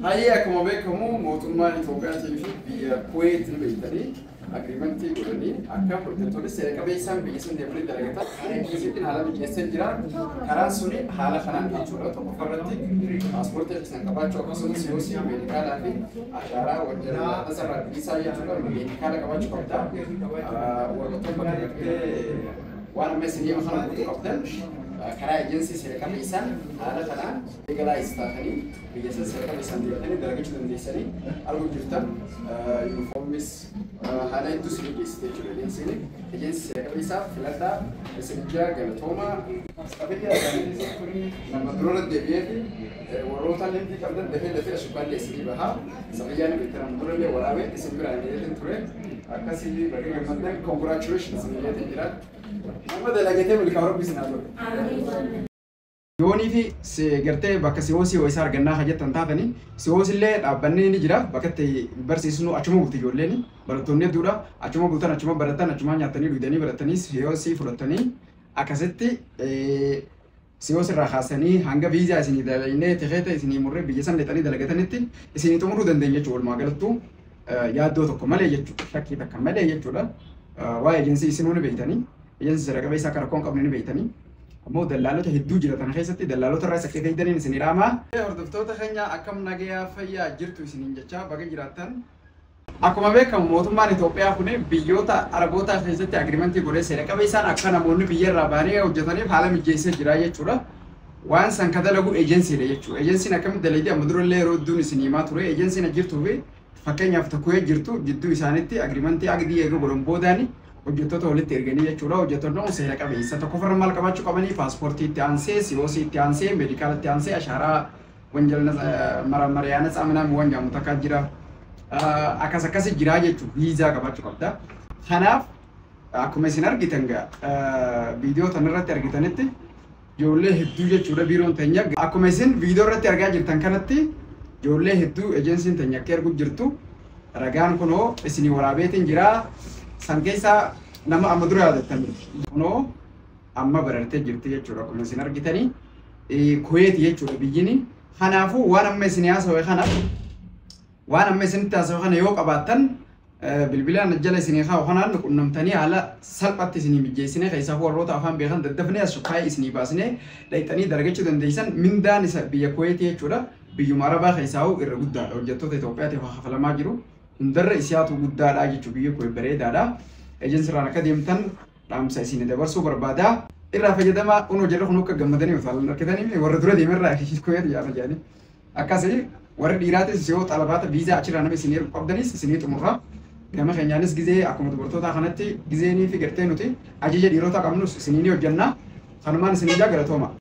Hayyee, akkuma beekamu mootummaan Itoophiyaatii fi biyya Kuweet ni beektanii agreement godhanii akka hojjettoonni seera qabeessaan biyya sun deemanii dalagatan ejensiitiin haala mijeessee jira. Karaan suni haala kanaan jechuudha. Tokkoffaa irratti paaspoortii keessan qabaachuu, akkasumas COC, meedikaalaa fi ashaaraa wajjin tasarraa bilisaa jechuudha. Meedikaala qabaachuu qabda. Warroota bakka gartee waan amma isin hima kana guutuu qabdan, karaa ejensii seera qabeessaan haala kanaan legalize taatanii biyya san seera qabeessaan deemtanii dalagachuu dandeessanii arguu jirtan. Yuunifoormis haala hedduu isin geessite jechuudha ejensiin. Ejensii seera qabeessaa filadhaa isin ijaa. Galatooma. Nama durarra deebi'ee fi warroota leentii qabdan dafee dafee ashubbaallee isinii bahaa. Sabiyyaan beektan nama durallee waraabee isin biraan gaheetiin ture. Akkasii baga gammaddan, congratulations isin ijaatiin jira. Nama dalagatee milkaa'u Rabbi isin haa godhu. Yoonii fi gartee bakka COC isaa argannaa kan jettan taatanii, COC illee dhaabbanni ni jira. Bakka itti barsiisnu achuma bulti ijoolleen, barattoonni hedduudha. Achuma bultan, achuma baratan, achuma nyaatanii dhugdanii baratanii COC fudhatanii, akkasitti COC irraa kaasanii hanga viizaa isinii dalagnee tikeeta isinii murree biyya san lixanii dalagatanitti isinii xumuruu dandeenya jechuudha. Walumaa galattuu yaaddoo tokko malee jechuudha, shakkii takka malee jechuudha. Waa'ee ejensii isinuu ni beektanii, ejensii seera qabeessaa akka rakkoo hin qabne ni beektanii. Ammoo dallaalota hedduu jira tana keessatti, dallaalota irraa sakkee fayyadaniin isin hidhaamaa. Hordoftoota keenya, akkam nagayaa fayyaa jirtu isiniin jechaa, baga jiraattan. Akkuma beekamu mootummaan Itoophiyaa kun biyyoota Arabootaa keessatti agreement godhee seera qabeessaan akka namoonni biyya irraa bahanii hojjetaniif haala mijeessee jira jechuudha. Waan san ka dalagu ejensiidha jechuudha. Ejensiin akkamitti dalagdi? Amma durallee yeroo hedduun isin himaa ture. Ejensiin jirtuu fi fakkeenyaaf tokko jirtu jidduu isaanitti agreement agdii eega godhan boodaani hojjettoota walitti erganii jechuudha. Hojjettoonni kun seera qabeessa. Tokkoffarra maal qabaachuu qabanii? Paaspoortii itti aansee, COC itti aansee, meedikaala itti aansee, ashaaraa ወንጀል መመርመሪያ ነፃ ምናምን waan jedhamu takka jira. Akkas akkasi jira jechuudha. Viizaa qabaachuu qabda. Kanaaf akkuma isin argitan viidiyoo tanarratti argitanitti ijoollee hedduu jechuudha biiroon teenya. Akkuma isin viidiyoo irratti argaa jirtan kanatti ijoollee hedduu ejensiin teenya akka ergu jirtu ragaan kunoo isinii waraabeetiin jira. San keessaa nama amma dura yaadattan kunoo amma barartee jirti jechuudha, akkuma isin argitanii. Kuweeti jechuudha biyyini. Kanaafuu waan amma isin haasawe kana, waan amma isinitti haasawe kana yoo qabaattan, bilbilaan jala isinii kaa'u kanaan qunnamtanii haala salphaatti isinii mijeessine. Keessaa warroota afaan beekan daddafnee as sukkaayee isinii baasnee dhaqxanii dalagachuu dandeessan. Mindaan isa biyya Kuweetii jechuudha, biyyuma Arabaa keessaa irra guddaadha. Hojjettoota Itoophiyaatiif kafalamaa jiru hundarra isiyaatu guddaadha jechuudha. Biyya Kuweet bareedaadha. Ejensiirraan akka deemtan dhaamsa isinii dabarsuu barbaada. Irraa fayyadamaa. Kunoo jarri kun akka gammadanii utaalan argatanii, warra dura deemerraa Kuweet yaada jedhanii. Akkasii warri dhiiraatis yoo xalabaata viizaa achirraa nama isinii ergu qabdanis isinii xumurra. Gama keenyaanis gizee akkuma dubartoota kanatti gizeenii fi gartee nuti ajaja dhiirota qabnus isinii ni hojjenna. Kanumaan isinii jaa, galatooma.